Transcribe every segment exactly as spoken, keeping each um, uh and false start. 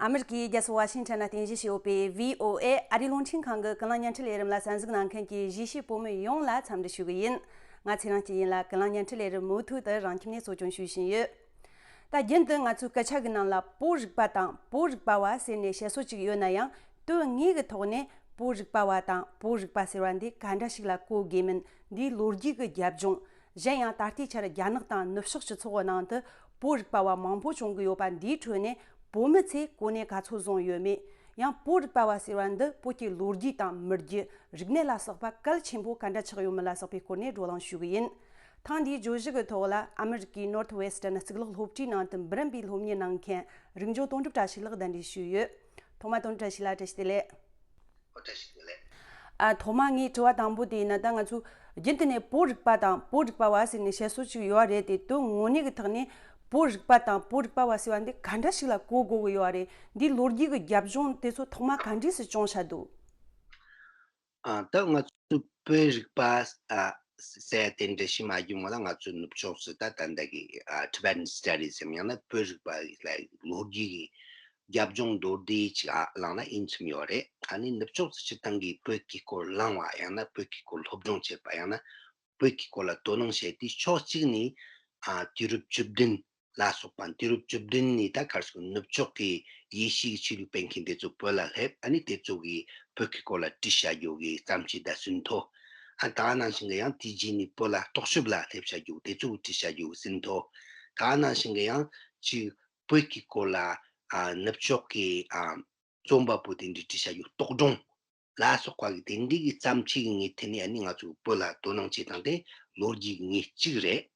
ཨ་མི་རི་ཀའི་རྒྱལ་ས་ཝ་ཤིང་ཊོན་ནས་རྟེན་གཞི་བྱས་ཡོད་པའི་བྷི་ཨོ་ཨེ་ཨ་རིའི་རླུང་འཕྲིན་ཁང་གི་ཀུན་གླེང་བརྙན་འཕྲིན་ལས་རིམ་ལ་གསན་གཟིགས་གནང་མཁན་གྱི་གཞིས་བྱེས་བོད་མི་ཡོངས་ལ་འཚམས་འདྲི་ཞུ་གི་ཡིན། ང་ཚེ་རིང་སྐྱིད་ཡིན་ལ། ཀུན་གླེང་བརྙན་འཕྲིན་ལས་རིམ་མུ་མཐུད་དུ་རང་ཁྱིམ་ནས་གཙོ་སྐྱོང་ཞུ་བཞིན་ཡོད། ད་རྒྱུན་དུ་ང་ཚོའི་སྐད་ཆ་གི་ནང་ལ་བོད་རིག་པ་དང་བོད་རིག་པ་བ་ཟེར་ནས་བཤད་སྲོལ་ཅིག་ཡོད་ན་ཡང་། དོན་དངོས་ཀྱི་ཐོག་ནས་བོད་རིག་པ་བ་དང་བོད་རིག་པ་ཟེར་བ་འདི་ག་འདྲ་ཞིག་ལ་གོ་དགོས་མིན་འདིའི་ལོ་རྒྱུས་ཀྱི་རྒྱབ་ལྗོངས། གཞན་ཡང་ད་ལྟའི་ཆར་རྒྱ་ནག་དང་ནུབ་ཕྱོགས་སྤྱི་ཚོགས་ཀྱི་ནང་དུ་བོད་རིག་པ་བ་མང་པོ་བྱུང་གི་ཡོད་པ་འདིའི་ཁྲོད་ནས་བོད་མི་ཚོས་གོ་གནས་ག་ཚོད་བཟུང་ཡོད་མེད། ཡང་བོད་རིག་པ་བ་ཟེར་བ་འདི་བོད་ཀྱི་ལོ་རྒྱུས་དང་མི་རྒྱུད། རིག་གནས་ལ་སོགས་པ་གལ་ཆེན་པོ་ག་འདྲ་ཆགས་ཡོད་མེད་ལ་སོགས་པའི་སྐོར་ནས་བགྲོ་གླེང་ཞུ་གི་ཡིན། ཐེངས་འདིའི་བརྗོད་གཞི་གི་ཐོག་ལ་ཨ་མི་རི་ཀའི་Northwestern་གཙུག་ལག་སློབ་གྲྭའི་ནང་དུ་འབུམ་རམས་པའི་སློབ་གཉེར་གནང་མཁན་རིག་འཇོན་དོན་གྲུབ་བཀྲ་ཤིས་ལགས་གདན་འདྲེན་ཞུས་ཡོད། ཐོག་མ་དོན་གྲུབ་བཀྲ་ཤིས་ལགས་བཀྲ་ཤིས་བདེ་ལེགས། ཨོ་བཀྲ་ཤིས་བདེ་ལེགས། ཨ་ཐོག་མ་ངའི་དྲི་བ་དང་པོ་དེ་ཡིན་ན། ད་ང་ཚོ་རྒྱུན་དུ་ནས་བོད་རིག་པ་དང་བོད་རིག་པ་བ་ཟེར་ནས་བཤད་སྲོལ་ཅིག་ཡོད་རེད་དེ། དོན་དངོས་གནས་ཀྱི་ཐོག་ནས་བོད་རིག་པ་དང་བོད་རིག་པ་བ་ཟེར་བ་འདི་ག་འདྲ་ཞིག་ལ་གོ་དགོས་ཀྱི་ཡོད་རེད། འདིའི་ལོ་རྒྱུས་ཀྱི་རྒྱབ་ལྗོངས་དེ་ཚོ་ཐོག་མ་ག་འདྲས་སུ་བྱུང་བཞག་འདུག་ཨ་ད་ང་ཚོ་བོད་རིག་པ་ཨ་ཟེར་དེ་འདྲ་ཞིག་མ་བརྒྱུད་སྔོན་ལ་ང་ཚོ་ནུབ་ཕྱོགས་སུ་ད་ད་ལྟ་གི་ཨ་Tibetan Studies་ཟེར་ཡང་ན་བོད་རིག་པ་ལ་ལོ་རྒྱུས་ཀྱི་རྒྱབ་ལྗོངས་མདོར་བསྡུས་ཅིག་ཨ་བླངས་ན་ཡིན་ཚུལ་ཡོད་རེད། ཨ་ནི་ནུབ་ཕྱོགས་སུ་སྤྱིར་བཏང་གི་བོད་ཀྱི་སྐོར་བླངས་པ། ཡང་ན་བོད་ཀྱི་སྐོར་སློབ་སྦྱོང་བྱེད་པ། ཡང་ན་བོད་ཀྱི་སྐོར་ལ་དོ་སྣང་བྱས་ཏེ་ཕྱོགས་གཅིག་ནས་ཨ་དུས་རབས་བཅུ་བདུན་ལ་སོགས་པ། དུས་རབས་བཅུ་བདུན་ནས་ད་ག་རེ་ཟེར། ནུབ་ཕྱོགས་ཀྱི་ཡེ་ཤུའི་ཆོས་ལུགས་སྤེལ་མཁན་དེ་ཚོ་བོད་ལ་སླེབས། ཨ་ནི་དེ་ཚོ་གིས་བོད་ཀྱི་སྐོར་ལ་བྲིས་བཞག་རྒྱུ་གི་བརྩམས་ཆོས་དང་ཟིན་ཐོ། ཨ་ད་ག་ནང་བཞིན་གྱི་ཡང་དེ་རྗེས་ནས་བོད་ལ་རྟོག་ཞིབ་ལ་སླེབས་བཞག་རྒྱུ་དེ་ཚོ་གིས་བྲིས་བཞག་རྒྱུ་གི་ཟིན་ཐོ། ད་ག་ནང་བཞིན་གྱི་ཡང་ཅིག་བོད་ཀྱི་སྐོར་ལ་ཨ་ནུབ་ཕྱོགས་ཀྱི་ཨ་རྩོམ་པ་པོ་དེ་འདྲས་བྲིས་བཞག་རྒྱུ་རྟོག་སྒྲུང་ལ་སོགས་པ་གི་དེ་འདྲས་ཀྱི་བརྩམས་ཆོས་ཀྱི་ངོས་ཐད་ནས་ཨ་ནི་ང་ཚོ་བོད་ལ་དོ་སྣང་བྱེད་སྟངས་དེ་ལོ་རྒྱུས་ཀྱི་ངོས་གཅིག་རེད།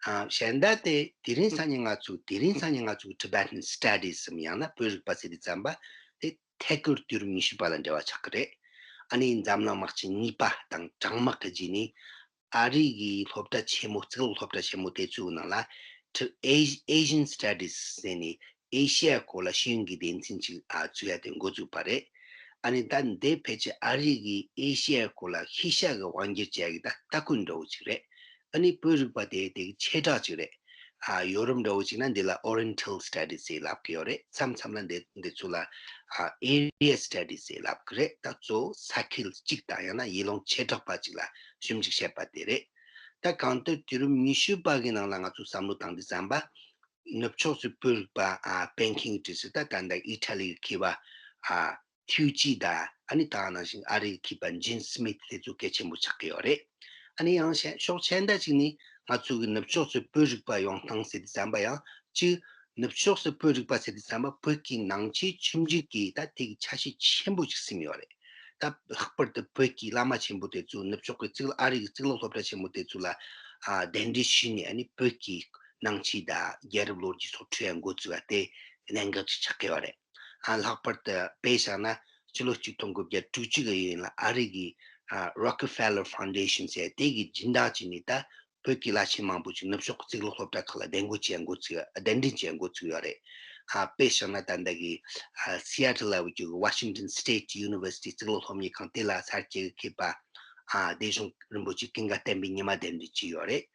ཨ་གཞན་དག་དེ་དེ་རིང་སང་ཉིན་ང་ཚོ་དེ་རིང་སང་ཉིན་ང་ཚོ་Tibetan Studies་ཟེར་ཡང་ན་བོད་རིག་པ་ཟེར་དུས་ཙམ་པ་དེ་ཐད་ཀར་དུས་རབས་ཉི་ཤུ་པ་ལ་འབྲེལ་བ་ཆགས་ཀྱི་རེད། ཨ་ནི་འཛམ་གླིང་དམག་ཆེན་གཉིས་པ་དང་གྲང་དམག་གི་རྗེས་ནས་ཨ་རི་གི་སློབ་གྲྭ་ཆེན་མོ། གཙུག་ལག་སློབ་གྲྭ་ཆེན་མོ་དེ་ཚོའི་ནང་ལ་Asian Studies་ཟེར་ནས་ཨེ་ཤི་ཡའི་སྐོར་ལ་ཤེས་ཡོན་གྱི་སྡེ་ཚན་ཅིག་ཨ་བཙུགས་ཡ་དེ་འགོ་བཙུགས་པ་རེད། ཨ་ནི་ད་འདི་ཕལ་ཆེར་ཨ་རི་གི་ཨེ་ཤི་ཡའི་སྐོར་ལ་ཤེས་བྱ་གི་དབང་སྒྱུར་བྱེད་ཡ་གི་ད་ལྟ་སྐུལ་འདྲ་བོ་ཅིག་རེད། ཨ་ནི་བོད་རིག་པ་དེ་དེ་གི་ཆེ་གྲས་ཅིག་རེད། ཨ་ཡོ་རོབ་འདྲ་བོ་ཅིག་ན་འདི་ལ་Oriental Studies་ཟེར་ལབ་ཀྱི་ཡོད་རེད། མཚམས་མཚམས་ལ་འདི་འདི་ཚོ་ལ་ཨ་Area Studies་ཟེར་ལབ་ཀྱི་རེད། ད་གཙོ་བོ་ས་ཁུལ་གཅིག་དང་ཡང་ན་ཡུལ་ལུང་ཆེ་གྲས་པ་ཅིག་ལ་ཞིབ་འཇུག་བྱས་པ་དེ་རེད། ད་གང་ལྟར་དུས་རབས་ཉི་ཤུ་པ་གི་ནང་ལ་ང་ཚོ་བསམ་བློ་བཏང་དུས་ཙམ་པ། ནུབ་ཕྱོགས་སུ་བོད་རིག་པ་ཨ་སྤེལ་མཁན་གྱི་གྲས་སུ་ད་ད་ལྟ་ཨི་ཊ་ལི་གི་མཁས་པ་ཨ་ཐིའུ་ཅི་དང་། ཨ་ནི་ད་ག་ནང་བཞིན་ཨ་རི་གི་མཁས་པ་ཇིན་སི་མིཐ་དེ་ཚོ་གལ་ཆེན་པོ་ཆགས་ཀྱི་ཡོད་རེད། ཨ་ནི་ཡང་གཞན་ཕྱོགས་གཞན་དག་ཅིག་ནས་ང་ཚོ་གི་ནུབ་ཕྱོགས་སུ་བོད་རིག་པ་ཡོང་སྟངས་ཟེར་དུས་ཙམ་པ་ཡང་གཅིག་ནུབ་ཕྱོགས་སུ་བོད་རིག་པ་ཟེར་དུས་ཙམ་པ་བོད་ཀྱི་ནང་ཆོས་ཁྲིམས་འཇུག་གི་ད་དེ་གི་ཆ་ཤས་ཆེན་པོ་ཅིག་ཟིན་ཡོད་རེད། ད་ལྷག་པར་དུ་བོད་ཀྱི་བླ་མ་ཆེན་པོ་དེ་ཚོ་ནུབ་ཕྱོགས་ཀྱི་གཙུག་ཨ་རི་གི་གཙུག་ལག་སློབ་གྲྭ་ཆེན་མོ་དེ་ཚོ་ལ་ཨ་གདན་འདྲེན་ཞུས་ནས། ཨ་ནི་བོད་ཀྱི་ནང་ཆོས་དང་རྒྱལ་རབས་ལོ་རྒྱུས་སོགས་འཁྲིད་ཡ་འགོ་བཙུགས་པ་དེ་གནད་འགག་ཅིག་ཆགས་ཀྱི་ཡོད་རེད། ཨ་ལྷག་པར་དུ་དཔེ་བཞག་ན་ཕྱི་ལོ་ཆིག་སྟོང་དགུ་བརྒྱ་དྲུག་ཅུ་གི་ཡུན་ལ་ཨ་རི་གི་ཨ་Rockefeller Foundation་ཟེར་དེ་གི་སྦྱིན་བདག་བྱས་ནས་ད་བོད་ཀྱི་བླ་ཆེན་མང་པོ་ཅིག་ནུབ་ཕྱོགས་ཀྱི་གཙུག་ལག་སློབ་གྲྭ་ཁག་ལ་གདན་འགོ་བྱས་འགོ་ཚུགས། གདན་འདྲེན་བྱས་འགོ་ཚུགས་ཡོད་རེད། ཨ་དཔེ་བཞག་ན་ད་ལྟ་གི་ཨ་Seattle་ལ་ཡོད་རྒྱུ་གི་Washington State University་གཙུག་ལག་སློབ་གཉེར་ཁང་དེ་ལ་ས་སྐྱེས་ཀྱི་མཁས་པ་ཨ་སྡེ་གཞུང་རིན་པོ་ཆེ་ཀུན་དགའ་བསྟན་པའི་ཉི་མ་གདན་འདྲེན་བྱས་ཡོད་རེད།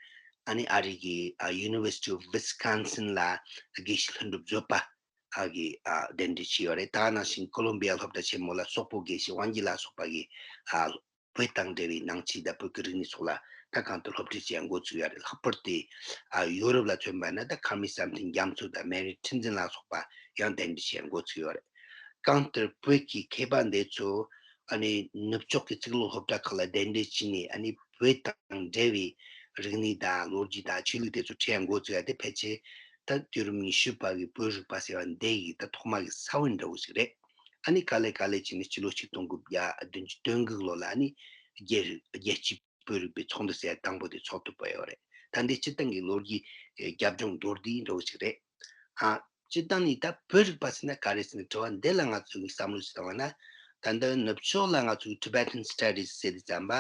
ཨ་ནི་ཨ་རི་གི་ཨ་University of Wisconsin་ལ་དགེ་བཤེས་ལྷུན་གྲུབ་བཟོད་པ་ཨ་གི་ཨ་གདན་འདྲེན་བྱས་ཡོད་རེད། ད་ག་ནང་བཞིན་ཀོ་ལོམ་བི་ཡ་སློབ་གྲྭ་ཆེན་མོ་ལ་སོག་པོ་དགེ་བཤེས་དབང་རྒྱལ་ལ་སོགས་པ་གི་ཨ་བོད་དང་འབྲེལ་བའི་ནང་ཆོས་དང་བོད་ཀྱི་རིག་གནས་སོགས་ལ་ད་གང་ལྟར་སློབ་ཁྲིད་བྱེད་འགོ་ཚུགས་ཡོད་རེད། ལྷག་པར་དུ་ཨ་ཡོ་རོབ་ལ་མཚོན་པ་ན་ད་ཁ་མི་བསམ་གཏན་རྒྱ་མཚོ་དང་མེ་རི་ཁྲི་འཛིན་ལ་སོགས་པ་ཡང་གདན་འདྲེན་བྱེད་འགོ་ཚུགས་ཡོད་རེད། གང་ལྟར་བོད་ཀྱི་མཁས་པ་འདི་ཚོ་ཨ་ནི་ནུབ་ཕྱོགས་ཀྱི་གཙུག་ལག་སློབ་གྲྭ་ཁག་ལ་གདན་འདྲེན་བྱས་ནས། ཨ་ནི་བོད་དང་འབྲེལ་བའི་རིག་གནས་དང་ལོ་རྒྱུས་དང་ཆོས་ལུགས་དེ་ཚོ་ཁྲིད་ཡ་འགོ་བཙུགས་ཡ་དེ་ཕལ་ཆེར་ད་དུས་རབས་ཉི་ཤུ་པ་གི་བོད་རིག་པ་ཟེར་བ་འདི་ཡི་ད་ཐོག་མ་གི་ས་བོན་འདྲ་བོ་ཞིག་རེད། ཨ་ནི་ག་ལེ་ག་ལེ་བྱས་ནས་སྤྱི་ལོ་ཆིག་སྟོང་དགུ་བརྒྱ་བདུན་ཅུ་དོན་དགུ་ལོ་ལ་ཨ་ནི་རྒྱལ་རྒྱལ་སྤྱིའི་བོད་རིག་པའི་ཚོགས་འདུ་ཟེར་ཡ་དང་པོ་དེ་ཚོགས་ཐུབ་པ་ཡོད་རེད། ད་འདི་སྤྱིར་བཏང་གི་ལོ་རྒྱུས་རྒྱབ་ལྗོངས་མདོར་བསྡུས་འདྲ་བོ་ཞིག་རེད། ཨ་སྤྱིར་བཏང་ནི་ད་བོད་རིག་པ་ཟེར་ན་ག་རེ་ཟེར་ནས་དྲི་བ་འདི་ལ་ང་ཚོས་བསམ་བློ་ཞིག་བཏང་བ་ན། ད་ལྟ་ནུབ་ཕྱོགས་ལ་ང་ཚོས་Tibetan Studies་ཟེར་དུས་ཙམ་པ།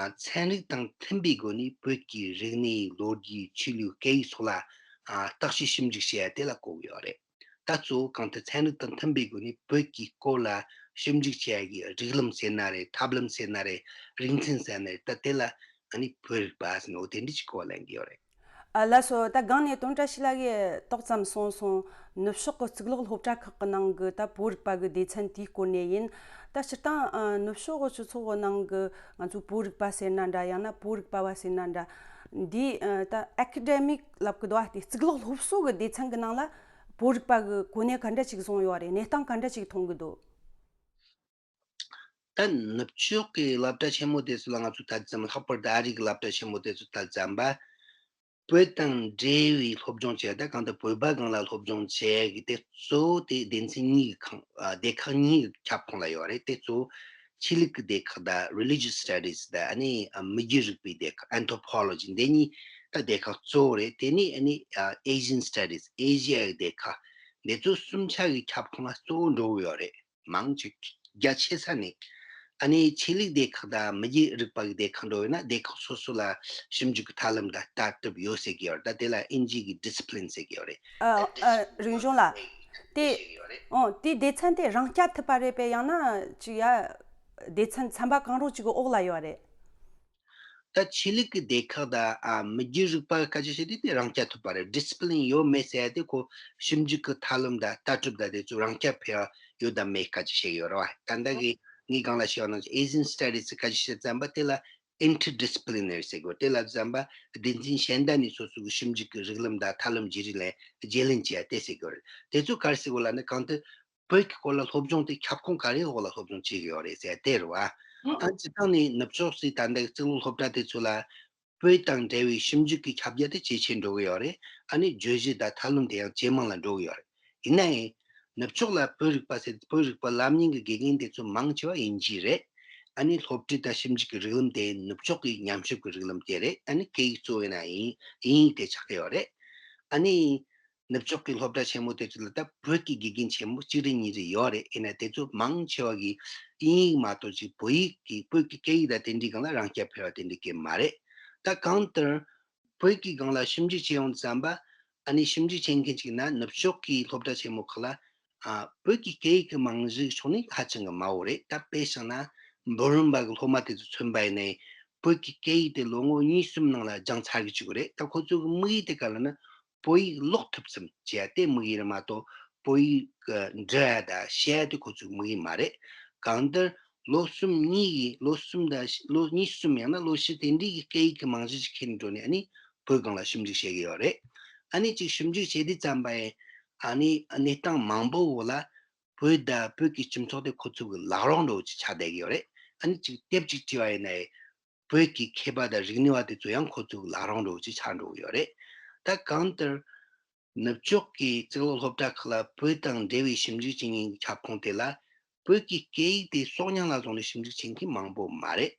ཨ་ཚན་རིག་དང་མཐུན་པའི་སྒོ་ནས་བོད་ཀྱི་རིག་གནས་ལོ་རྒྱུས་ཆོས་ལུགས་སྐད་ཡིག་སོགས་ལ་ཨ་བརྟག་དཔྱད་ཞིབ་འཇུག་བྱེད་ཡ་དེ་ལ་གོ་གི་ཡོད་རེད། ད་གཙོ་བོ་གང་ལྟར་ཚན་རིག་དང་མཐུན་པའི་སྒོ་ནས་བོད་ཀྱི་སྐོར་ལ་ཞིབ་འཇུག་བྱེད་ཡ་གི་རིགས་ལམ་ཟེར་ན་རེད། ཐབས་ལམ་ཟེར་ན་རེད། རིག་ཚན་ཟེར་ན་རེད། ད་དེ་ལ་ཨ་ནི་བོད་རིག་པ་ཟེར་ནས་འོ་དེ་འདྲ་ཅིག་གོ་བ་ལེན་གི་ཡོད་རེད། ཨ་ལགས་སོ། ད་སྒང་ནས་དོན་བཀྲ་ཤིས་ལགས་ཀྱིས་ཏོག་ཙམ་གསུངས་སོང་། ནུབ་ཕྱོགས་ཀྱི་གཙུག་ལག་སློབ་གྲྭ་ཁག་གི་ནང་གི་ད་བོད་རིག་པ་གི་སྡེ་ཚན་དེའི་སྐོར་ནས་ཡིན། ད་སྤྱིར་བཏང་ཨ་ནུབ་ཕྱོགས་ཀྱི་སྤྱི་ཚོགས་ཀྱི་ནང་གི་ང་ཚོའི་བོད་རིག་པ་ཟེར་ན་འདྲ། ཡང་ན་བོད་རིག་པ་བ་ཟེར་ན་འདྲ། འདི་ཨ་ད་ཨེ་ཀ་ཌེ་མིག་ལབ་ཀྱི་འདུག་ཨ། དེ་གཙུག་ལག་སློབ་གསོ་གི་སྡེ་ཚན་གི་ནང་ལ་བོད་རིག་པ་གི་གོ་གནས་ག་འདྲ་ཅིག་བཟུང་ཡོད་རེད། གནས་སྟངས་ག་འདྲ་ཅིག་མཐོང་གི་འདུག་ད་ནུབ་ཕྱོགས་ཀྱི་སློབ་གྲྭ་ཆེན་མོ་དེ་ཚོ་ལ་ང་ཚོ་ད་ཙམ། ལྷག་པར་དུ་ཨ་རི་གི་སློབ་གྲྭ་ཆེན་མོ་དེ་ཚོ་ད་ཙམ་པ། བོད་དང་འབྲེལ་བའི་སློབ་སྦྱོང་བྱས། ད་གང་ལྟར་བོད་པ་སྒང་ལ་སློབ་སྦྱོང་བྱས་ཀྱི་དེ་གཙོ་བོ་དེ་སྡེ་ཚན་གཉིས་ཀྱི་ཁང་། ཨ། སྡེ་ཁག་གཉིས་ཀྱི་ཁྱབ་ཁོངས་ལ་ཡོད་རེད། དེ་གཙོ་བོ་ཆོས་ལུགས་ཀྱི་སྡེ་ཁག་དང་། Religious Studies དང་། ཨ་ནི་ཨ་མི་རྒྱུད་རིག་པའི་སྡེ་ཁག Anthropology འདི་གཉིས་ད་སྡེ་ཁག་གཙོ་བོ་རེད། དེ་ནས་ཨ་ནི་ཨ་Asian Studies ཨེ་ཤི་ཡ་གི་སྡེ་ཁག་འདི་ཚོ་གསུམ་ཆ་གི་ཁྱབ་ཁོངས་ལ་གཙོ་བོ་འགྲོ་གི་ཡོད་རེད། མང་ཆེ་རྒྱ་ཆེ་ས་ནས་ཨ་ནི་ཆོས་ལུགས་སྡེ་ཁག་དང་མི་རྒྱུད་རིག་པ་གི་སྡེ་ཁག་འགྲོ་ཡོད་ན། སྡེ་ཁག་སོ་སོ་ལ་ཞིབ་འཇུག་གི་ཐབས་ལམ་དང་ལྟ་གྲུབ་ཡོད་ཟེར་གི་ཡོད་རེད། ད་དེ་ལ་ཨིན་ཇི་གི་discipline ཟེར་གི་ཡོད་རེད། ཨ་ཨ་རིག་གཞུང་ལགས། དེ་ཨོ་དེ་སྡེ་ཚན་དེ་རང་རྐྱ་ཐུབ་པ་རེད་པས། ཡང་ན་ཅིག་ཡ་སྡེ་ཚན་ཚན་པ་གང་རུང་ཅིག་གི་འོག་ལ་ཡོད་རེད། ད་ཆོས་ལུགས་ཀྱི་སྡེ་ཁག་དང་། ཨ། མི་རྒྱུད་རིག་པ་སྐད་ཆ་བཤད་དུས་དེ་རང་རྐྱ་ཐུབ་པ་རེད། discipline ཡོད་མེད་ཟེར་ཡ་དེ་ཁོ་ཞིབ་འཇུག་གི་ཐབས་ལམ་དང་ལྟ་གྲུབ་དང་དེ་ཚོ་རང་རྐྱ་འཕེར་བ་ཡོད་དང་མེད་སྐད་ཆ་བཤད་ཀྱི་ཡོད་རེད་བ། ད་ལྟ་གི་ངས་སྒང་ལ་བཤད་པ་ནང་བཞིན་Asian Studies སྐད་ཆ་བཤད་ཙམ་པ་དེ་ལ་interdisciplinary ཟེར་དགོས། དེ་ལ་ཙམ་པ་སྡེ་ཚན་གཞན་དག་ནས་སོ་སོ་གི་ཞིབ་འཇུག་གི་རིགས་ལམ་དང་ཐབས་ལམ་བརྗེ་རེས་ལ་བརྗེ་ལེན་བྱེད་ཡ་དེ་ཟེར་དགོས་རེད། དེ་ཚོ་ག་རེ་ཟེར་དགོས་ལབ་ན། གང་ལྟར་བོད་ཀྱི་སྐོར་ལ་སློབ་སྦྱོང་དེ་ཁྱབ་ཁོངས་ག་རེའི་འོག་ལ་སློབ་སྦྱོང་བྱེད་ཀྱི་ཡོད་རེད་ཟེར་དེ་རེད་བ། ཨང་། ཨ། སྤྱིར་བཏང་ནས་ནུབ་ཕྱོགས་སུ་ད་ལྟ་གཙུག་ལག་སློབ་གྲྭ་དེ་ཚོ་ལ་བོད་དང་འབྲེལ་བའི་ཞིབ་འཇུག་གི་ཁྱབ་རྒྱ་དེ་ཇེ་ཆེར་འགྲོ་གི་ཡོད་རེད། ཨ་ནི་བརྗོད་གཞི་དང་ཐབས་ལམ་དེ་ཡང་ཇེ་མང་ལ་འགྲོ་གི་ཡོད་རེད། ཡིན་ན་ཡང་ནུབ་ཕྱོགས་ལ་བོད་རིག་པ་ཟེར། བོད་རིག་པ་ལབ་མཁན་གྱི་དགེ་རྒན་དེ་ཚོ་མང་ཆེ་བ་དབྱིན་ཇི་རེད། ཨ་ནི་སློབ་ཁྲིད་དང་ཞིབ་འཇུག་གི་རིགས་ལམ་དེ་ནུབ་ཕྱོགས་ཀྱི་ཉམས་ཞིབ་ཀྱི་རིགས་ལམ་དེ་རེད། ཨ་ནི་སྐད་ཡིག་གཙོ་བོ་ཡིན་ན་དབྱིན་དབྱིན་ཡིག་དེ་ཆགས་ཀྱི་ཡོད་རེད། ཨ་ནི་ནུབ་ཕྱོགས་ཀྱི་སློབ་གྲྭ་ཆེན་མོ་དེ་ཚོ་ལ་ད་བོད་ཀྱི་དགེ་རྒན་ཆེན་མོ་གཅིག་རེ་གཉིས་རེ་ཡོད་རེད། ཡིན་ན་དེ་ཚོ་མང་ཆེ་བ་གིས་དབྱིན་ཡིག་མ་གཏོགས་ཅིག་བོད་ཡིག་གི། བོད་ཀྱི་སྐད་ཡིག་དང་དེ་འདྲའི་སྒང་ལ་རང་རྐྱ་འཕེར་བ་དེ་འདྲའི་གི་མ་རེད། ད་གང་ལྟར་བོད་ཀྱི་སྒང་ལ་ཞིབ་འཇུག་བྱེད་ཡོང་དུས་ཙམ་པ། ཨ་ནི་ཞིབ་འཇུག་བྱེད་མཁན་ཅིག་ན་ནུབ་ཕྱོགས་ཀྱི་སློབ་གྲྭ་ཆེན་མོ་ཁག་ལ། ཨ། བོད་ཀྱི་སྐད་ཡིག་གི་རྨང་གཞིའི་ཕྱོགས་ནས་ཧ་ཅང་གི་དམའ་བོ་རེད། ད་དཔེ་བཞག་ན་འབུམ་རམས་པ་གི་སློབ་མ་དེ་ཚོ་མཚོན་པ་ཡིན་ནའི་བོད་ཀྱི་སྐད་ཡིག་དེ་ལོ་ངོ་གཉིས་གསུམ་ནང་ལ་སྦྱངས་ཚར་གི་བཅུག་གི་རེད། ད་ཁོ་ཚོ་གི་དམིགས་ཡུལ་དེ་ག་ལབ་ན། བོད་ཡིག་ཀློག་ཐུབ་ཙམ་བྱས་ཏེ་དམིགས་ཡུལ་རེད་མ་གཏོགས། བོད་ཡིག་འབྲི་ཡ་དང་བཤད་ཡ་དེ་ཁོ་ཚོའི་དམིགས་ཡུལ་མ་རེད། གང་ལྟར་ལོ་གསུམ་གཉིས་ཀྱི། ལོ་གསུམ་དང་ལོ་གཉིས་གསུམ་ཡང་ན་ལོ་བཞི་དེ་འདྲའི་གི་སྐད་ཡིག་གི་རྨང་གཞི་ཅིག་འཁྱེར་ནས་འགྲོ་ནས། ཨ་ནི་བོད་སྒང་ལ་ཞིབ་འཇུག་བྱེད་ཀྱི་ཡོད་རེད། ཨ་ནི་ཅིག་ཞིབ་འཇུག་བྱེད་དུས་ཙམ་པ་ཡིན། ཨ་ནི་གནས་སྟངས་མང་པོ་བོ་ལ་བོད་དང་བོད་ཀྱི་སྤྱི་ཚོགས་དེ་ཁོ་ཚོ་གི་ལག་རོགས་འདྲ་བོ་ཅིག་ཆགས་བསྡད་ཀྱི་ཡོད་རེད། ཨ་ནི་ཅིག་དེབ་ཅིག་བྲིས་པ་ཡིན་ན་ཡང་། བོད་ཀྱི་མཁས་པ་དང་རིག་གནས་པ་དེ་ཚོ་ཡང་ཁོ་ཚོའི་ལག་རོགས་འདྲ་བོ་ཅིག་ཆགས་འགྲོ་གི་ཡོད་རེད། ད་གང་ལྟར་ནུབ་ཕྱོགས་ཀྱི་གཙུག་ལག་སློབ་གྲྭ་ཁག་ལ་བོད་དང་འབྲེལ་བའི་ཞིབ་འཇུག་བྱེད་མཁན་གྱི་ཁྱབ་ཁོངས་དེ་ལ་བོད་ཀྱི་སྐད་ཡིག་དེ་གསོག་ཉམས་ལ་བཟུང་ནས་ཞིབ་འཇུག་བྱེད་མཁན་མང་པོ་མ་རེད།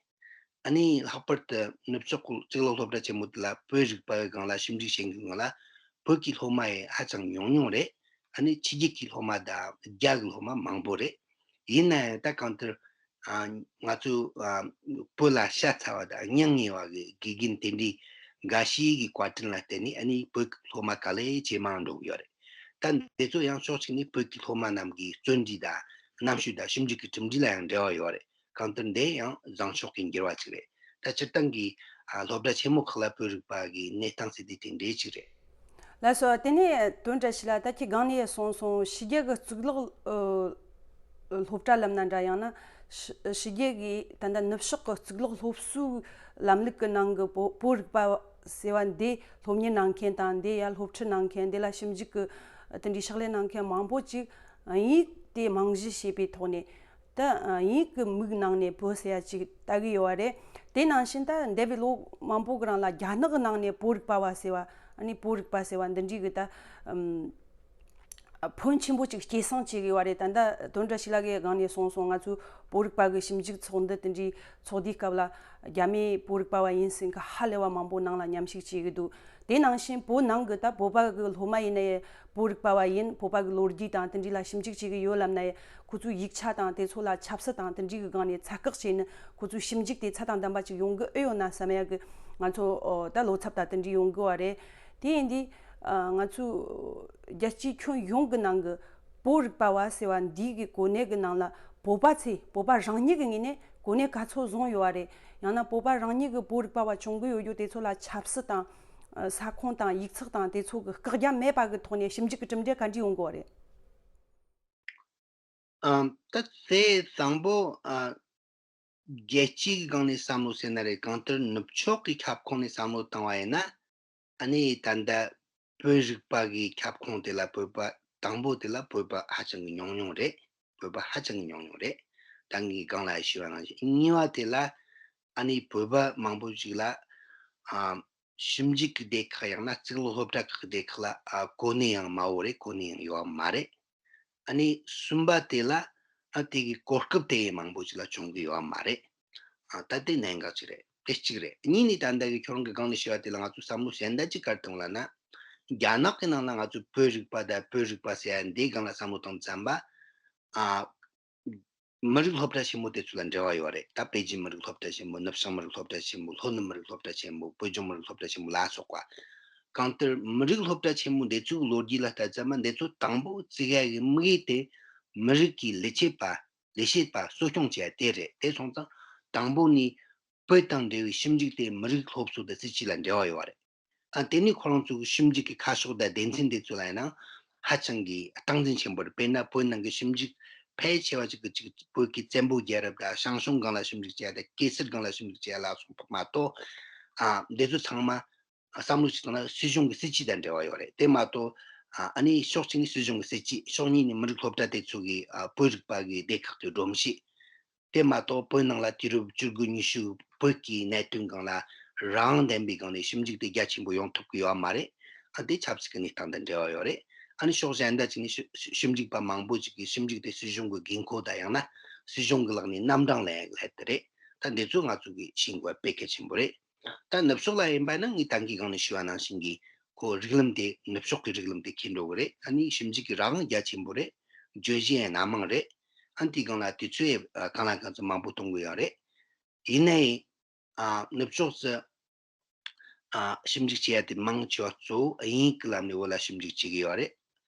ཨ་ནི་ལྷག་པར་དུ་ནུབ་ཕྱོགས་ཀྱི་གཙུག་ལག་སློབ་གྲྭ་ཆེན་མོ་དེ་ལ་བོད་རིག་པ་གི་སྒང་ལ་ཞིབ་འཇུག་བྱེད་མཁན་སྒང་ལ་བོད་ཀྱི་སློབ་མ་ཡང་ཧ་ཅང་ཉུང་ཉུང་རེད། ཨ་ནི་ཕྱི་རྒྱལ་གྱི་སློབ་མ་དང་རྒྱ་གི་སློབ་མ་མང་པོ་རེད། ཡིན་ན་ཡང་ད་གང་ལྟར། ཨ། ང་ཚོ། ཨ། བོད་ལ་ཤ་ཚ་བ་དང་སྙིང་ཉེ་བ་གི་དགེ་རྒན་དེ་འདྲའི་འགའ་ཤས་ཀྱི་བཀའ་དྲིན་ལ་བརྟེན་ནས། ཨ་ནི་བོད་ཀྱི་སློབ་མ་ག་ལེ་ཇེ་མང་འགྲོ་གི་ཡོད་རེད། ད་འདི་ཚོ་ཡང་ཕྱོགས་གཅིག་ནས་བོད་ཀྱི་སློབ་མ་རྣམས་ཀྱི་བརྩོན་འགྲུས་དང་རྣམ་དཔྱོད་དང་ཞིབ་འཇུག་གི་གྲུབ་འབྲས་ལ་ཡང་འབྲེལ་བ་ཡོད་རེད། གང་ལྟར་འདི་ཡང་བཟང་ཕྱོགས་ཀྱི་འགྱུར་བ་ཅིག་རེད། ད་སྤྱིར་བཏང་གི། ཨ། སློབ་གྲྭ་ཆེན་མོ་ཁག་ལ་བོད་རིག་པ་གི་གནས་སྟངས་ཟེར་དུས་དེ་འདྲའི་ཅིག་རེད། ལགས་སོ། དེ་ནས་དོན་བཀྲ་ཤིས་ལགས། ད་ཁྱེད་སྒང་ནས་གསུངས་སོང་། ཕྱི་རྒྱལ་གྱི་གཙུག་ལག་ཨ་སློབ་གྲྭ་ལབ་ན་འདྲ། ཡང་ན་ཕྱི་ཕྱི་རྒྱལ་གྱི་ད་ལྟ་ནུབ་ཕྱོགས་ཀྱི་གཙུག་ལག་སློབ་གསོའི་ལམ་ལུགས་ཀྱི་ནང་གི་བོད་བོད་རིག་པ་ཟེར་བ་འདི་སློབ་གཉེར་གནང་མཁན་དང་། འདི་ཡར་སློབ་ཁྲིད་གནང་མཁན། འདི་ལ་ཞིབ་འཇུག་གི་དེ་འདྲའི་ཕྱག་ལས་གནང་མཁན་མང་པོ་ཅིག་ཡིན། དེ་རྨང་གཞི་བྱས་པའི་ཐོག་ནས། ད་ཡིན་གྱི་མིག་ནང་ནས་བོད་ཟེར་ཡ་ཅིག་ལྟ་གི་ཡོད་པ་རེད། དེ་ནང་བཞིན་ད་འདས་པའི་ལོ་མང་པོ་གི་རིང་ལ་རྒྱ་ནག་གི་ནང་ནས་བོད་རིག་པ་བ་ཟེར་བ། ཨ་ནི་བོད་རིག་པ་ཟེར་བ་འདི་འདྲའི་གི་ད་ཨམ་ཕོན་ཆེན་པོ་ཅིག་སྐྱེད་སྲིང་བྱེད་གི་ཡོད་པ་རེད། ད་ད་དོན་བཀྲ་ཤིས་ལགས་ཀྱིས་སྒང་ནས་གསུངས་སོང་། ང་ཚོའི་བོད་རིག་པ་གི་ཞིབ་འཇུག་ཚོགས་འདུ་དེ་འདྲའི་ཚོགས་དུས་སྐབས་ལ་རྒྱ་མིའི་བོད་རིག་པ་བ་ཡིན་ཟེར་མཁན་ཧ་ལས་པ་མང་པོ་ནང་ལ་མཉམ་ཞུགས་བྱེད་གི་འདུག་དེ་ནང་བཞིན་བོད་ནང་གི་ད་བོད་པ་གི་སློབ་མ་ཡིན་ནའི་བོད་རིག་པ་བ་ཡིན། བོད་པ་གི་ལོ་རྒྱུས་དང་དེ་འདྲ་ལ་ཞིབ་འཇུག་བྱེད་ཀྱི་ཡོད་ལབ་ན་ཡང་། ཁོ་ཚོའི་ཡིག་ཆ་དང་དེ་ཚོ་ལ་ཆབ་སྲིད་དང་དེ་འདྲའི་གི་སྒང་ནས་ཚད་བཀག་བྱས་ནས། ཁོ་ཚོའི་ཞིབ་འཇུག་དེ་ཚད་དང་ལྡན་པ་ཅིག་ཡོང་གི་ཨེ་ཡོད་ན་བསམ་ཡ་གི་ང་ཚོ་ཨོ་ད་བློ་འཚབ་དང་དེ་འདྲ་ཡོང་གི་བ་རེད། དེ་ཡིན་དུས་ཨ་ང་ཚོའི་རྒྱལ་སྤྱིའི་ཁྱོན་ཡོངས་ཀྱི་ནང་གི་བོད་རིག་པ་བ་ཟེར་བ་འདིའི་གི་གོ་གནས་ཀྱི་ནང་ལ་བོད་པ་ཚོས། བོད་པ་རང་ཉིད་ཀྱི་ངོས་ནས་གོ་གནས་ག་ཚོད་བཟུང་ཡོད་བ་རེད། ཡང་ན་བོད་པ་རང་ཉིད་ཀྱི་བོད་རིག་པ་བ་བྱུང་གི་ཡོད་རྒྱུ་དེ་ཚོ་ལ་ཆབ་སྲིད་དང་ ས་ཁོངས་དང་ཡིག་ཚགས་དང་དེ་ཚོ་གི་བཀག་རྒྱ་མེད་པ་གི་ཐོག་ནས་ཞིབ་འཇུག་གི་གྲུབ་འབྲས་ག་འདྲ་ཡོང་གི་ཡོད་རེད། ཨམ། ད་དེ་དང་པོ་ཨ། རྒྱལ་སྤྱིའི་སྒང་ནས་བསམ་བློ་ཟེར་ན་རེད། གང་ལྟར་ནུབ་ཕྱོགས་ཀྱི་ཁྱབ་ཁོངས་ནས་བསམ་བློ་བཏང་བ་ཡིན་ན། ཨ་ནི་ད་ལྟ་བོད་རིག་པ་གི་ཁྱབ་ཁོངས་དེ་ལ་བོད་པ་དང་པོ་དེ་ལ་བོད་པ་ཧ་ཅང་གི་ཉུང་ཉུང་རེད། བོད་པ་ཧ་ཅང་གི་ཉུང་ཉུང་རེད། ད་ངས་སྒང་ལ་ཞུས་པ་ནང་བཞིན། གཉིས་པ་དེ་ལ་ཨ་ནི་བོད་པ་མང་པོ་ཞིག་ལ་ཨ། ཞིབ་འཇུག་གི་སྡེ་ཁག་ཡང་ན་གཙུག་ལག་སློབ་གྲྭ་ཁག་སྡེ་ཁག་ལ་ཨ། གོ་གནས་ཡང་དམའ་བོ་རེད། གོ་གནས་ཡང་ཡོད་པ་མ་རེད། ཨ་ནི་གསུམ་པ་དེ་ལ་ཨ། དེ་གི་གོ་སྐབས་དེ་མང་པོ་ཞིག་ལ་བྱུང་གི་ཡོད་པ་མ་རེད། ཨ། ད་དེ་གནད་འགག་ཅིག་རེད། དེ་གཅིག་རེད། གཉིས་ནི་ད་ལྟ་གི་ཁྱོད་རང་གི་སྒང་ནས་ཞུས་པ་དེ་ལ་ང་ཚོ་བསམ་བློ་གཞན་དག་ཅིག་ག་རེ་གཏོང་ལབ་ན། རྒྱ་ནག་གི་ནང་ལ་ང་ཚོ་བོད་རིག་པ་དང་བོད་རིག་པ་ཟེར་ཡ་འདིའི་སྒང་ལ་བསམ་བློ་བཏང་ཙམ་པ། ཨ། མི་རིགས་སློབ་གྲྭ་ཆེན་མོ་དེ་ཚོ་ལ་འབྲེལ་བ་ཡོད་རེད། ད་པེ་ཅིན་མི་རིགས་སློབ་གྲྭ་ཆེན་མོ། ནུབ་བྱང་མི་རིགས་སློབ་གྲྭ་ཆེན་མོ། ལྷོ་ནུབ་མི་རིགས་སློབ་གྲྭ་ཆེན་མོ། བོད་ལྗོངས་མི་རིགས་སློབ་གྲྭ་ཆེན་མོ་ལ་སོགས་པ། གང་ལྟར་མི་རིགས་སློབ་གྲྭ་ཆེན་མོ་འདི་ཚོའི་ལོ་རྒྱུས་ལ་ལྟ་ཙམ་པ། འདི་ཚོ་དང་པོ་བཙུགས་ཡ་གི་དམིགས་ཡུལ་དེ་མི་རིགས་ཀྱི་ལས་བྱེད་པ། ལས་བྱེད་པ་གསོ་སྐྱོང་བྱེད་ཡ་དེ་རེད། དེ་སོང་ཙང་དང་པོ་ནས་བོད་དང་འབྲེལ་བའི་ཞིབ་འཇུག་དེ་མི་རིགས་སློབ་གསོ་དང་སྲིད་བྱུས་ལ་འབྲེལ་བ་ཡོད་པ་རེད། ཨ། དེ་ནི་ཁོ་རང་ཚོའི་ཞིབ་འཇུག་གི་ཁ་ཕྱོགས་དང་སྡེ་ཚན་དེ་ཚོ་ལ་ཡིན་ན་ཧ་ཅང་གི་སྟངས་འཛིན་ཆེན་པོ་རེད། དཔེར་ན་བོད་ནང་གི་ཞིབ་འཇུག་ཕལ་ཆེ་བ་ཅིག་གི་ཅིག་བོད་ཀྱི་བཙན་པོ་རྒྱལ་རབས་དང་ཞང་ཞུང་སྒང་ལ་ཞིབ་འཇུག་བྱས་དང་གེ་སར་སྒང་ལ་ཞིབ་འཇུག་བྱས་ལ་སོགས་པ་མ་གཏོགས། ཨ། འདི་ཚོ་ཚང་མ་བསམ་བློ་ཞིག་བཏང་ན་སྲིད་གཞུང་གི་སྲིད་བྱུས་དང་འབྲེལ་བ་ཡོད་རེད། དེ་མ་གཏོགས། ཨ། ཨ་ནི་ཕྱོགས་གཅིག་ནས་སྲིད་གཞུང་གི་སྲིད་བྱུས། ཕྱོགས་གཉིས་ནས་མི་རིགས་སློབ་གྲྭ་དེ་ཚོ་གི། ཨ། བོད་རིག་པ་གི་སྡེ་ཁག་གི་སྒྲོམ་གཞི། དེ་མ་གཏོགས་བོད་ནང་ལ་དུས་རབས་བཅུ་དགུ་ཉི་ཤུ་བོད་ཀྱི་གནད་དོན་སྒང་ལ་རང་དབང་ལྡན་པའི་སྒང་ནས་ཞིབ་འཇུག་དེ་རྒྱ་ཆེན་པོ་ཡོང་ཐུབ་ཀྱི་ཡོད་མ་རེད། ཨ། དེ་ཆབ་སྲིད་ཀྱི་གནས་སྟངས་དང་འབྲེལ་བ་ཡོད་རེད། ཨ་ནི་ཕྱོགས་གཞན་དག་ཅིག་ནས་ཞི་ཞི་ཞིབ་འཇུག་པ་མང་པོ་ཅིག་གིས་ཞིབ་འཇུག་དེ་སྲིད་གཞུང་གི་འགན་ཁུར་དང་ཡང་ན་སྲིད་གཞུང་གི་ལག་ནས་རྣམ་གྲངས་ལེན་ཡག་གི་སླད་དུ་རེད། ད་འདི་ཚོ་ང་ཚོ་གིས་ཤེས་དགོས་པ་དཔེ་གལ་ཆེན་པོ་རེད། ད་ནུབ་ཕྱོགས་ལ་ཡིན་པ་ན་ངས་ད་གིན་སྒང་ནས་ཞུས་པ་ནང་བཞིན་གྱི་ཁོ་རིགས་ལམ་དེ་ནུབ་ཕྱོགས་ཀྱི་རིགས་ལམ་དེ་འཁྱེར་འགྲོ་གི་རེད། ཨ་ནི་ཞིབ་འཇུག་གི་རང་དབང་རྒྱ་ཆེན་པོ་རེད། བརྗོད་གཞི་ཡང་སྣ་མང་རེད། ཨ་ནི་དེའི་སྒང་ལ་དུས་ཚོད་ཡང་གང་ལ་གང་འཚམ་མང་པོ་གཏོང་གི་ཡོད་རེད། ཡིན་ནའི་ཨ། ནུབ་ཕྱོགས་སུ་ཨ། ཞིབ་འཇུག་བྱེད་ཡ་དེ་མང་ཆེ་བ་གཙོ་བོ་དབྱིན་ཡིག་གི་ལམ་ནས་བོད་ལ་ཞིབ་འཇུག་བྱེད་ཀྱི་ཡོད་རེད།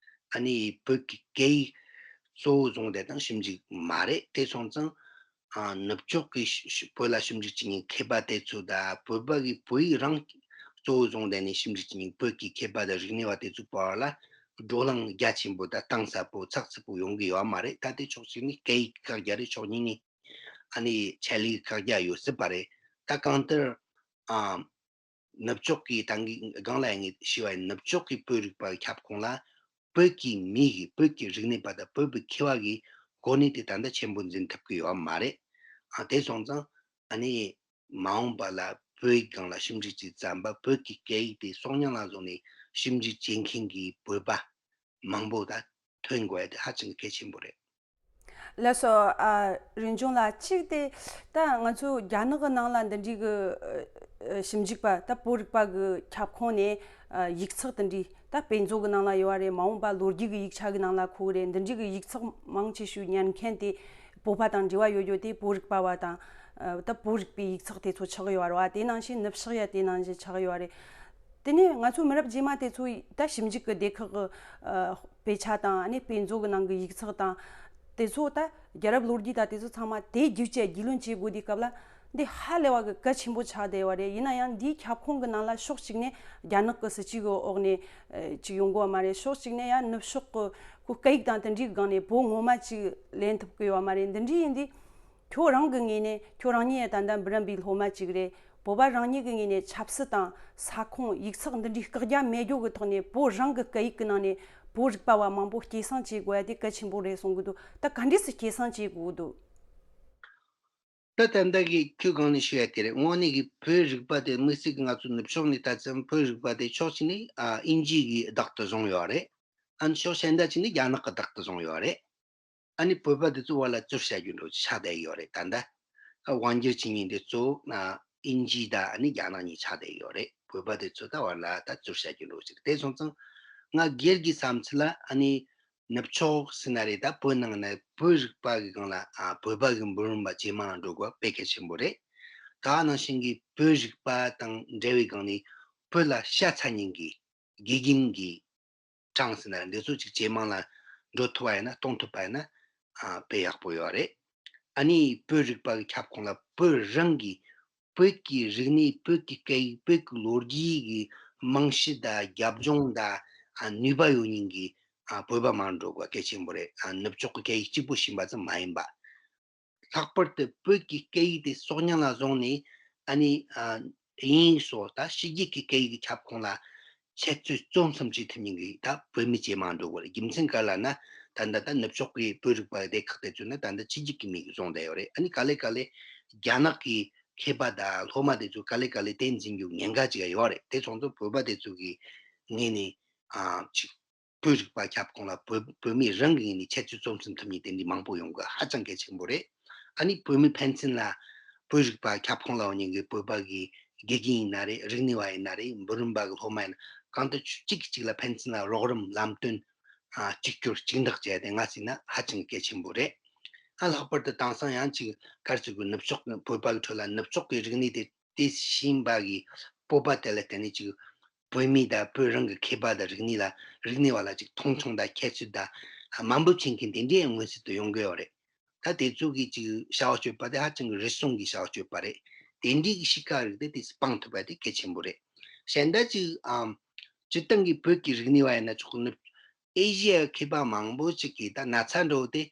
ཨ་ནི་བོད་ཀྱི་སྐད་ཡིག་གཙོ་བོ་བཟུང་བསྡད་དང་ཞིབ་འཇུག་མ་རེད། དེ་སོང་ཙང་ཨ། ནུབ་ཕྱོགས་ཀྱི་ཞི་ཞི་བོད་ལ་ཞིབ་འཇུག་བྱེད་མཁན་མཁས་པ་དེ་ཚོ་དང་བོད་པ་གིས་བོད་ཡིག་རང་གཙོ་བོ་བཟུང་བསྡད་ནས་ཞིབ་འཇུག་བྱེད་མཁན་བོད་ཀྱི་མཁས་པ་དང་རིག་གནས་པ་དེ་ཚོའི་བར་ལ་བགྲོ་གླེང་རྒྱ་ཆེན་པོ་དང་གཏིང་ཟབ་པོ་ཚགས་ཚུད་པོ་ཡོང་གི་ཡོད་མ་རེད། ད་དེ་ཕྱོགས་གཅིག་ནས་སྐད་ཡིག་བཀག་རྒྱ་རེད། ཕྱོགས་གཉིས་ནས་ཨ་ནི་ཆད་ལུས་བཀག་རྒྱ་ཡོད་སྲིད་པ་རེད། ད་གང་ལྟར་ཨ། ནུབ་ཕྱོགས་ཀྱི་ད་གིན་སྒང་ལ་ངས་ཞུས་པ་ཡིན། ནུབ་ཕྱོགས་ཀྱི་བོད་རིག་པ་ཁྱབ་ཁོངས་ལ་བོད་ཀྱི་མི་གི་བོད་ཀྱི་རིག་གནས་པ་དང་བོད་པའི་མཁས་པ་གི་གོ་གནས་དེ་ད་ལྟ་ཆེན་པོ་འཛིན་ཐུབ་ཀྱི་ཡོད་མ་རེད། ཨ། དེ་སོང་ཙང་ཨ་ནི་མ་འོངས་པ་ལ་བོད་ཡིག་སྒང་ལ་ཞིབ་འཇུག་བྱས་ཙམ་པ་བོད་ཀྱི་སྐད་ཡིག་དེ་གསོག་ཉར་ལ་བཟུང་ནས་ཞིབ་འཇུག་བྱེད་མཁན་གྱི་བོད་པ་མང་པོ་ད་ཐོན་དགོས་ཡ་དེ་ཧ་ཅང་གལ་ཆེན་པོ་རེད། ལགས་སོ། ཨ། རིན་ཆུང་ལགས། གཅིག་དེ་ད་ང་ཚོ་རྒྱ་ནག་གི་ནང་ལ་འདི་འདྲའི་གི་ཨ། ཞིབ་འཇུག་པ་ད་བོད་རིག་པ་གི་ཁྱབ་ཁོངས་ནས་ཨ། ཡིག་ཚགས་དེ་འདྲའི་ད་དཔེ་མཛོད་གི་ནང་ལ་ཡོད་པ་རེད། མ་འོངས་པ་ལོ་རྒྱུས་གི་ཡིག་ཆ་གི་ནང་ལ་འཁོད་གི་རེད། འདི་འདྲའི་གི་ཡིག་ཚགས་མང་ཆེ་ཤོས་ཉར་མཁན་དེ་བོད་པ་དང་འབྲེལ་བ་ཡོད་རྒྱུ་དེ་བོད་རིག་པ་བ་དང་ཨ། ད་བོད་རིག་པའི་ཡིག་ཚགས་དེ་ཚོ་ཆགས་ཡོད་རེད་བ། དེ་ནང་བཞིན་ནུབ་ཕྱོགས་ཡ་དེ་ནང་བཞིན་ཆགས་ཡོད་རེད། དེ་ནས་ང་ཚོ་མི་རབས་རྗེས་མ་དེ་ཚོ་ད་ཞིབ་འཇུག་གི་སྡེ་ཁག་གི་ཨ། དཔེ་ཆ་དང་ཨ་ནི་དཔེ་མཛོད་གི་ནང་གི་ཡིག་ཚགས་དང་དེ་ཚོ་ད་རྒྱལ་རབས་ལོ་རྒྱུས་དང་དེ་ཚོ་ཚང་མ་དེ་བརྒྱུད་བྱས་རྒྱུས་ལོན་བྱེད་དགོས་དུས་སྐབས་ལ་འདི་ཧ་ལས་པ་གི་གལ་ཆེན་པོ་ཆགས་བསྡད་ཡོད་རེད། ཡིན་ན་ཡང་འདིའི་ཁྱབ་ཁོངས་གི་ནང་ལ་ཕྱོགས་གཅིག་ནས་རྒྱ་ནག་གི་སྲིད་བྱུས་གི་འོག་ནས་ཨ། ཅིག་ཡོང་གི་ཡོད་མ་རེད། ཕྱོགས་གཅིག་ནས་ཡང་ནུབ་ཕྱོགས་གི་ཁོ་སྐད་ཡིག་དང་དེ་འདྲའི་སྒང་ནས་བོད་ངོ་མ་ཅིག་ལེན་ཐུབ་ཀྱི་ཡོད་མ་རེད། འདི་འདྲའི་ཡིན་དུས། ཁྱོད་རང་གི་ངོས་ནས། ཁྱོད་རང་ཉིད་ད་ལྟ་འབུམ་རམས་པའི་སློབ་མ་ཅིག་རེད། བོད་པ་རང་ཉིད་ཀྱི་ངོས་ནས་ཆབ་སྲིད་དང་ས་ཁོངས་ཡིག་ཚགས་འདི་འདྲའི་བཀག་རྒྱ་མེད་རྒྱུ་གི་ཐོག་ནས་བོད་རང་གི་སྐད་ཡིག་གི་ནང་ནས་བོད་རིག་པ་བ་མང་པོ་སྐྱེད་སྲིང་བྱེད་དགོས་ཡ་དེ་གལ་ཆེན་པོ་རེད་གསུང་གི་འདུག་ད་ག་འདྲས་སེ་སྐྱེད་སྲིང་བྱེད་དགོས་འདུག་ད་ད་ལྟ་གི་ཁྱོད་གང་ནས་ཞུ་ཡ་དེ་རེད། དངོས་གནས་ཀྱི་བོད་རིག་པ་དེ་དམིགས་བསལ་གྱི་ང་ཚོ་ནུབ་ཕྱོགས་ནས་ལྟ་ཙམ་བོད་རིག་པ་དེ་ཕྱོགས་གཅིག་ནས་ཨ། དབྱིན་ཇི་གིས་བདག་ཏུ་བཟུང་ཡོད་རེད། ཨ་ནི་ཕྱོགས་གཞན་དག་ཅིག་ནས་རྒྱ་ནག་གིས་བདག་ཏུ་བཟུང་ཡོད་རེད། ཨ་ནི་བོད་པ་དེ་ཚོ་བར་ལ་བཙུར་བྱ་རྒྱུ་འདྲ་བོ་ཆགས་བསྡད་ཡོད་རེད། ད་ལྟ་དབང་སྒྱུར་བྱེད་མཁན་དེ་ཚོ་ཨ། དབྱིན་ཇི་དང་ཨ་ནི་རྒྱ་ནག་གཉིས་ཆགས་བསྡད་ཡོད་རེད། བོད་པ་དེ་ཚོ་ད་བར་ལ་ད་བཙུར་བྱ་རྒྱུ་འདྲ་བོ་ཞིག་རེད། དེ་སོང་ཙང་ང་སྒེར་གྱི་བསམ་ཚུལ་ལ་ཨ་ནི་ནུབ་ཕྱོགས་ཟེར་ན་རེད། ད་བོད་ནང་ན་བོད་རིག་པ་གི་སྒང་ལ་ཨ། བོད་པ་གི་འབུམ་རམས་པ་ཇེ་མང་ལ་འགྲོ་དགོས་པ་དཔེ་གལ་ཆེན་པོ་རེད། ད་ནང་བཞིན་གྱི་བོད་རིག་པ་དང་འབྲེལ་བའི་སྒང་ནས་བོད་ལ་ཤ་ཚ་མཁན་གྱི་དགེ་རྒན་གྱི་གྲངས་ཟེར་ན་འདི་ཚོ་ཅིག་ཇེ་མང་ལ་འགྲོ་ཐུབ་པ་ཡིན་ན། གཏོང་ཐུབ་པ་ཡིན་ན་ཨ། དཔེ་ཡག་པོ་ཡོད་རེད། ཨ་ནི་བོད་རིག་པ་གི་ཁྱབ་ཁོངས་ལ་བོད་རང་གི་བོད་ཀྱི་རིག་གནས། བོད་ཀྱི་སྐད་ཡིག། བོད་ཀྱི་ལོ་རྒྱུས་ཀྱི་ རྨང་གཞི་དང་རྒྱབ་ལྗོངས་དང་ཨ་ནུས་པ་ཡོད་མཁན་གྱི་ཨ་བོད་པ་མང་འགྲོ་དགོས་གལ་ཆེན་པོ་རེད། ཨ་ནུབ་ཕྱོགས་ཀྱི་སྐད་ཡིག་གཅིག་པུ་ཤེས་པ་ཙམ་མ་ཡིན་པ། ལྷག་པར་དུ་བོད་ཀྱི་སྐད་ཡིག་དེ་གསོག་ཉར་ལ་བཟུང་ནས་ཨ་ནི་ཨ་དབྱིན་ཡིག་སོགས་ད་ཕྱི་རྒྱལ་གྱི་སྐད་ཡིག་གི་ཁྱབ་ཁོངས་ལ་འཆད་རྩོད་རྩོམ་གསུམ་བྱེད་ཐུབ་མཁན་གྱི་ད་བོད་མི་ཇེ་མང་འགྲོ་གི་རེད། རྒྱུ་མཚན་ག་རེ་ལབ་ན། ད་ལྟ་ད་ནུབ་ཕྱོགས་ཀྱི་བོད་རིག་པ་སྡེ་ཁག་དེ་ཚོ་ནི་ད་ལྟ་ཕྱི་རྒྱལ་གྱི་མི་གིས་བཟུང་བསྡད་ཡོད་རེད། ཨ་ནི་ག་ལེ་ག་ལེ་རྒྱ་ནག་གི་མཁས་པ་དང་སློབ་མ་དེ་ཚོ་ག་ལེ་ག་ལེ་དེ་འཛིན་རྒྱུ་ཉེན་ཁ་ཅིག་ཡོད་རེད། དེ་སོང་ཙང་བོད་པ་དེ་ཚོ་གི་ངོས་ནས་ཨ་ཅིག་བོད་རིག་པ་ཁྱབ་ཁོངས་ལ་བོད་བོད་མི་རང་གི་ངོས་ནས་འཆད་རྩོད་རྩོམ་གསུམ་ཐུབ་མཁན་དེ་འདྲ་མང་པོ་ཡོང་དགོས་ཧ་ཅང་གལ་ཆེན་པོ་རེད། ཨ་ནི་བོད་མི་ཕན་ཚུན་ལ་བོད་རིག་པ་ཁྱབ་ཁོངས་ལ་ཡོང་མཁན་གྱི་བོད་པ་གི་དགེ་རྒན་ཡིན་ན་རེད། རིག་གནས་པ་ཡིན་ན་རེད། འབུམ་རམས་པ་གི་སློབ་མ་ཡིན་ན་གང་ལྟར་གཅིག་གིས་གཅིག་ལ་ཕན་ཚུན་ལ་རོགས་རམ་ལམ་སྟོན་ཨ་གཅིག་གྱུར་གཅིག་འདེགས་བྱས་ཏེ་ང་ཟེར་ན་ཧ་ཅང་གལ་ཆེན་པོ་རེད། ཨ་ལྷག་པར་དུ་དེང་སང་ཡང་ཅིག་ག་རེ་ཟེར་དགོས། ནུབ་ཕྱོགས་ཀྱི་བོད་པ་གི་ཁྲོད་ལ་ནུབ་ཕྱོགས་ཀྱི་རིག་གནས་དེ་དེ་ཤེས་པ་གི་སྤོབས་པ་དེ་ལ་བརྟེན་ནས་ཅིག་བོད་མི་དང་བོད་རང་གི་མཁས་པ་དང་རིག་གནས་ལ་རིག་གནས་པ་ལ་ཅིག་མཐོང་ཆུང་དང་ཁྱད་གསོད་དང་དམའ་འབེབས་བྱེད་མཁན་དེ་འདྲའི་མངོན་གསལ་དུ་ཡོང་གི་ཡོད་རེད། ད་དེ་ཚོ་གི་ཅིག་བྱ་བ་སྤྱོད་པ་དེ་ཧ་ཅང་གི་རུལ་སུངས་ཀྱི་བྱ་བ་སྤྱོད་པ་རེད། དེ་འདྲའི་གི་གཤིས་ཀ་རིགས་དེ་དེ་སྤང་ཐུབ་པ་དེ་གལ་ཆེན་པོ་རེད། གཞན་དག་ཅིག་ཨམ་སྤྱིར་བཏང་གི་བོད་ཀྱི་རིག་གནས་པ་ཡིན་ན་ཆོག་གི། ནུབ་ཨེ་ཤི་ཡའི་མཁས་པ་མང་པོ་ཅིག་གིས་ད་ན་ཚ་འདྲ་བོ་དེ་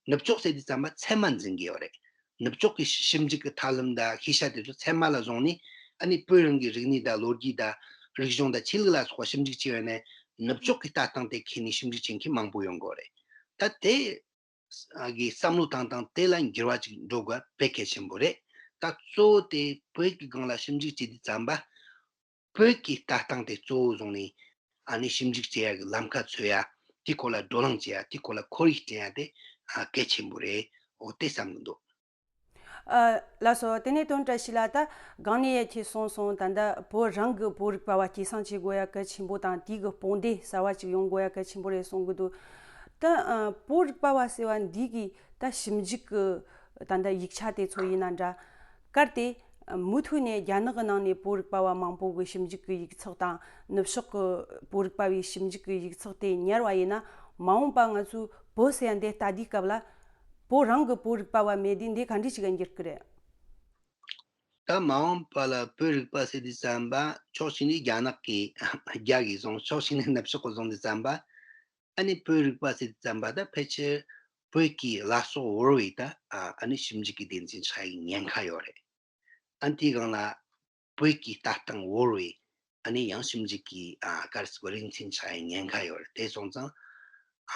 ནུབ་ཕྱོགས་ཟེར་དུས་ཙམ་པ་ཚད་མ་འཛིན་གི་ཡོད་རེད། ནུབ་ཕྱོགས་ཀྱི་ཞིབ་འཇུག་གི་ཐབས་ལམ་དང་ཤེས་བྱ་དེ་ཚོ་ཚད་མ་ལ་བཟུང་ནས་ཨ་ནི་བོད་རང་གི་རིག་གནས་དང་ལོ་རྒྱུས་དང་རིག་གཞུང་དང་ཆོས་ལུགས་ལ་སོགས་པ་ཞིབ་འཇུག་བྱས་ཡོད་ནས་ནུབ་ཕྱོགས་ཀྱི་ལྟ་སྟངས་དེ་ཁྱེར་ནས་ཞིབ་འཇུག་བྱེད་མཁན་མང་པོ་ཡོང་གི་ཡོད་རེད། ད་དེ་གི་བསམ་བློ་བཏང་སྟངས་དེ་ལ་འགྱུར་བ་ཅིག་འགྲོ་དགོས་དཔེ་གལ་ཆེན་པོ་རེད། ད་གཙོ་བོ་དེ་བོད་ཀྱི་སྒང་ལ་ཞིབ་འཇུག་བྱེད་དུས་ཙམ་པ། བོད་ཀྱི་ལྟ་སྟངས་དེ་གཙོ་བོ་བཟུང་ནས་ཨ་ནི་ཞིབ་འཇུག་བྱེད་ཡ་གི་ལམ་ཁ་འཚོལ་ཡ། དེའི་སྐོར་ལ་བགྲོ་གླེང་བྱེད་ཡ། དེའི་སྐོར་ལ་ཁོར་ཡུག་བསྐྲུན་ཡ་དེ་ཨ་གལ་ཆེན་པོ་རེད། འོ་དེ་བསམ་གི་འདུག། ཨ་ལགས་སོ། དེ་ནས་དོན་བཀྲ་ཤིས་ལགས། ད་སྒང་ནས་ཡ་ཁྱེད་གསུངས་སོང་། ད་ལྟ་བོད་རང་གི་བོད་རིག་པ་བ་སྐྱེད་སྲིང་བྱེད་དགོས་ཡ་གལ་ཆེན་པོ་དང་། དེའི་གི་དཔུང་སྡེ་གསར་བ་ཅིག་ཡོང་དགོས་ཡ་གལ་ཆེན་པོ་རེད་གསུང་གི་འདུག། ད་ཨ་བོད་རིག་པ་བ་ཟེར་བ་འདི་གི་ད་ཞིབ་འཇུག་གི་ད་ལྟ་ཡིག་ཆ་དེ་ཚོ་ཡིན་ན་འདྲ། གལ་ཏེ་མུ་མཐུད་ནས་རྒྱ་ནག་གི་ནང་ནས་བོད་རིག་པ་བ་མང་པོ་གི་ཞིབ་འཇུག་གི་ཡིག་ཚགས་དང་། ནུབ་ཕྱོགས་ཀྱི་བོད་རིག་པ་བའི་ཞིབ་འཇུག་གི་ཡིག་ཚགས་དེ་ཉར་བ་ཡིན་ན། མ་འོངས་པ་ང་ཚོས་བོད་ཟེར་ཡ་འདི་ལྟ་དུས་སྐབས་ལ་བོད་རང་གི་བོད་རིག་པ་བ་མེད་དུས་འདི་ག་འདྲ་ཞིག་ག་འགྱུར་གི་རེད། ད་མ་འོངས་པ་ལ་བོད་རིག་པ་ཟེར་དུས་ཙམ་པ་ཕྱོགས་གཅིག་ནས་རྒྱ་ནག་གི་རྒྱ་གིས་བཟུང་། ཕྱོགས་གཅིག་ནས་ནུབ་ཕྱོགས་ཀྱིས་བཟུང་དུས་ཙམ་པ། ཨ་ནི་བོད་རིག་པ་ཟེར་དུས་ཙམ་པ་ད་ཕལ་ཆེར་བོད་ཀྱི་བླ་སྲོག་བོར་བའི་ད་ཨ་ནི་ཞིབ་འཇུག་གི་སྡེ་ཚན་ཆགས་ཡའི་ཉེན་ཁ་ཡོད་རེད། ཨ་ནི་དེའི་སྒང་ལ་བོད་ཀྱི་ལྟ་སྟངས་བོར་བའི་ཨ་ནི་ཡང་ཞིབ་འཇུག་གི་ཨ་ག་རེ་ཟེར་དགོས། རིག་ཚན་ཆགས་ཡའི་ཉེན་ཁ་ཡོད་རེད། དེ་སོང་ཙང་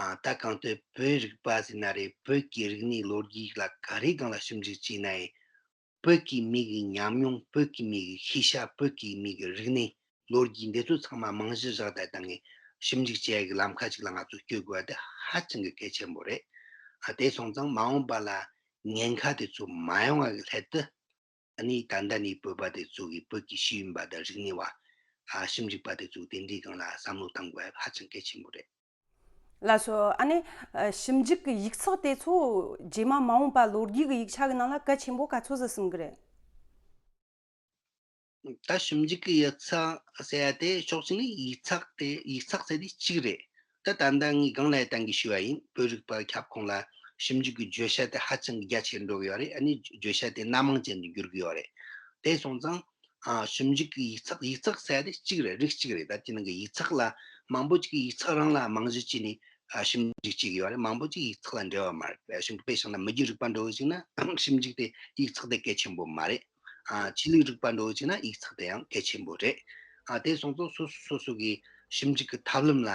ཨ་ད་གང་ལྟར་བོད་རིག་པ་ཟེར་ན་རེད། བོད་ཀྱི་རིག་གནས་ལོ་རྒྱུས་ལ་ག་རེའི་སྒང་ལ་ཞིབ་འཇུག་བྱས་ན་ཡང་། བོད་ཀྱི་མི་གི་ཉམས་མྱོང་། བོད་ཀྱི་མི་གི་ཤེས་བྱ། བོད་ཀྱི་མི་གི་རིག་གནས། ལོ་རྒྱུས་འདི་ཚོ་ཚང་མ་རྨང་གཞི་བཞག་བསྡད་བཏང་ངས་ཞིབ་འཇུག་བྱེད་ཡ་གི་ལམ་ཁ་ཅིག་ལ་ང་ཚོ་བསྐྱོད་དགོས་པ་དེ་ཧ་ཅང་གི་གལ་ཆེན་པོ་རེད། ཨ་དེ་སོང་ཙང་མ་འོངས་པ་ལ་ཉེན་ཁ་དེ་ཚོ་མ་ཡོང་བ་གི་སླད་དུ། ཨ་ནི་ད་ལྟ་ནས་བོད་པ་དེ་ཚོ་གི་བོད་ཀྱི་ཤེས་ཡོན་པ་དང་རིག་གནས་པ། ཨ་ཞིབ་འཇུག་པ་དེ་ཚོ་དེ་འདྲའི་སྒང་ལ་བསམ་བློ་གཏང་དགོས་པ་ཧ་ཅང་གལ་ཆེན་པོ་རེད། ལགས་སོ། ཨ་ནི་ཨ་ཞིབ་འཇུག་གི་ཡིག་ཚགས་དེ་ཚོ་རྗེས་མ་མ་འོངས་པ་ལོ་རྒྱུས་ཀྱི་ཡིག་ཆ་གི་ནང་ལ་གལ་ཆེན་པོ་ག་ཚོད་ཟིག་ཟིན་གི་རེད། ད་ཞིབ་འཇུག་གི་ཡིག་ཚགས་ཟེར་ཡ་དེ་ཕྱོགས་གཅིག་ནས་ཡིག་ཚགས་དེ་ཡིག་ཚགས་ཟེར་དེ་གཅིག་རེད། ད་ད་ལྟ་ངས་སྒང་ལ་ཡ་ད་གིན་ཞུས་པ་ཡིན། བོད་རིག་པ་ཁྱབ་ཁོངས་ལ་ཞིབ་འཇུག་གི་བརྗོད་བྱ་དེ་ཧ་ཅང་གི་རྒྱ་ཆེར་འགྲོ་གི་ཡོད་རེད། ཨ་ནི་བརྗོད་བྱ་དེ་སྣ་མང་ཅན་དུ་འགྱུར་གི་ཡོད་རེད། དེ་སོང་ཙང་ཨ་ཞིབ་འཇུག་གི་ཡིག་ཚགས། ཡིག་ཚགས་ཟེར་ཡ་དེ་གཅིག་རེད། རིགས་གཅིག་རེད། ད་དེ་ནང་གི་ཡིག་ཚགས་ལ་མང་པོ་ཅིག་གིས་ཡིག་ཚགས་རང་ལ་རྨང་གཞི་བྱས་ནས་ཨ་ཞིབ་འཇུག་བྱེད་ཀྱི་ཡོད་རེད། མང་པོ་ཅིག་ཡིག་ཚགས་ལ་འབྲེལ་བ་མ་རེད། དཔེ་བཞག་ན་མི་རྒྱུད་རིག་པ་འདྲ་བོ་ཞིག་ན་ཞིབ་འཇུག་དེ་ཡིག་ཚགས་དེ་གལ་ཆེན་པོ་མ་རེད། ཨ་ཆོས་ལུགས་རིག་པ་འདྲ་བོ་ཞིག་ན་ཡིག་ཚགས་དེ་ཡང་གལ་ཆེན་པོ་རེད། ཨ་དེ་སོང་ཙང་སོ་སོ་སོ་སོ་གི་ཞིབ་འཇུག་གི་ཐབས་ལམ་ལ་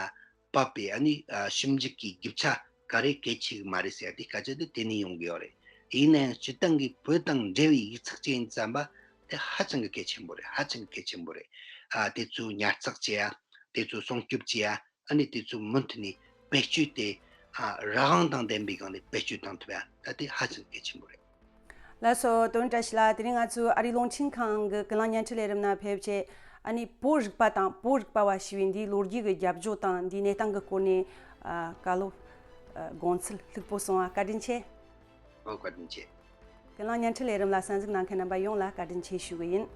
བབས་པའི་ཨ་ནི་ཨ་ཞིབ་འཇུག་གི་རྒྱུ་ཆ་ག་རེ་གལ་ཆེ་གི་མ་རེད་ཟེར་ཡ་དེ་སྐད་ཆ་དེ་དེ་ནས་ཡོང་གི་ཡོད་རེད། ཡིན་ན་ཡང་སྤྱིར་བཏང་གི་བོད་དང་འབྲེལ་བའི་ཡིག་ཚགས་ཅིག་ཡིན་ཙམ་པ་དེ་ཧ་ཅང་གི་གལ་ཆེན་པོ་རེད། ཧ་ཅང་གི་གལ་ཆེན་པོ་རེད། ཨ་དེ་ཚོ་ཉར་ཚགས་བྱེད་ཡ། དེ་ཚོ་སྲུང་སྐྱོབ་བྱེད་ཡ། ཨ་ནི་དེ་ཚོ་མུ་མཐུད་ནས་བེད་སྤྱོད་དེ་ཨ་རང་དབང་དང་ལྡན་པའི་སྒང་ནས་བེད་སྤྱོད་གཏོང་ཐུབ་ཡ་ད་དེ་ཧ་ཅང་གལ་ཆེན་པོ་རེད། ལགས་སོ། དོན་བཀྲ་ཤིས་ལགས། དེ་རིང་ང་ཚོའི་ཨ་རིའི་རླུང་འཕྲིན་ཁང་གི་ཀུན་གླེང་བརྙན་འཕྲིན་ལས་རིམ་ནང་ཕེབས་བྱས། ཨ་ནི་བོད་རིག་པ་དང་བོད་རིག་པ་བ་ཞེས་པའི་འདིའི་ལོ་རྒྱུས་ཀྱི་རྒྱབ་ལྗོངས་དང་འདིའི་གནས་སྟངས་ཀྱི་སྐོར་ནས་ཨ་བཀའ་སློབ་ཨ་དགོངས་ཚུལ་ལྷུག་པོ་གསུངས་པ་བཀའ་དྲིན་ཆེ། ཨོ་བཀའ་དྲིན་ཆེ། ཀུན་གླེང་བརྙན་འཕྲིན་ལས་རིམ་ལ་གསན་གཟིགས་གནང་མཁན་རྣམ་པ་ཡོངས་ལ་བཀའ་དྲིན་ཆེ་ཞུ་གི་ཡིན།